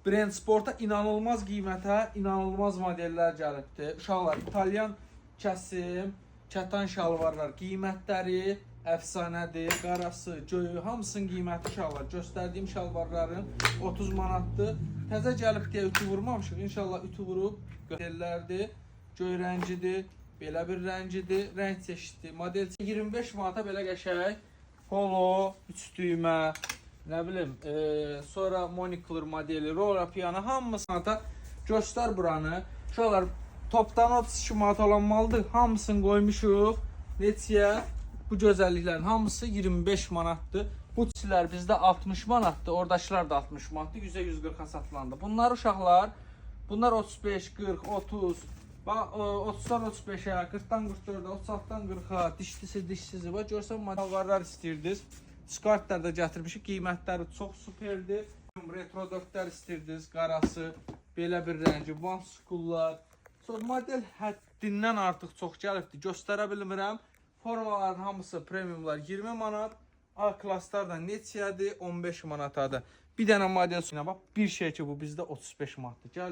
Brand Sport'a inanılmaz qiymətə, inanılmaz modellər gəlibdi. Uşaqlar, İtalyan kəsim, kətan şalvarlar qiymətləri əfsanədir. Qarası, göyü, hamısının qiyməti uşaqlar. Göstərdiyim şalvarların 30 manatdır. Təzə gəlib deyə ütü vurmamışıq. İnşallah ütü vurub modellərdir. Göy rəngidir, belə bir rəngidir, rəng çeşidi. Model 25 manata belə qəşəng polo, üç düymə, nə bilim, sonra Monicler modeli, Rora Piano hamısını da göstər buranı. Uşaqlar, topdan 32 manat olan maldır. Hamısını qoymuşuq. Neçəyə? Bu gözəlliklərin hamısı 25 manatdır. Bu çilər bizdə 60 manatdır. Oradakılar da 60 manatdır. 100-ə 140-a satılandı. Bunlar uşaqlar, bunlar 35, 40, 30, bax, 30-dan 35-ə, 40-dan 44-ə, 36-dan 40-a, dişlisi, dişsizi. Bax, görsən malvarlar istəyirdiniz. Skartlar da gətirmişik. Qiymətləri çox superdir. Retro 4-lər istəyirdiniz, qarası, belə bir rəngi, One School-lar. Sonra model həddindən artıq çox gəlibdi. Göstərə bilmirəm. Formaların hamısı premiumlar 20 manat. A klasslar da neçəyədir? 15 manatadır. Bir dənə model bax, bir şey ki bu bizdə 35 manatdır. Gəlin.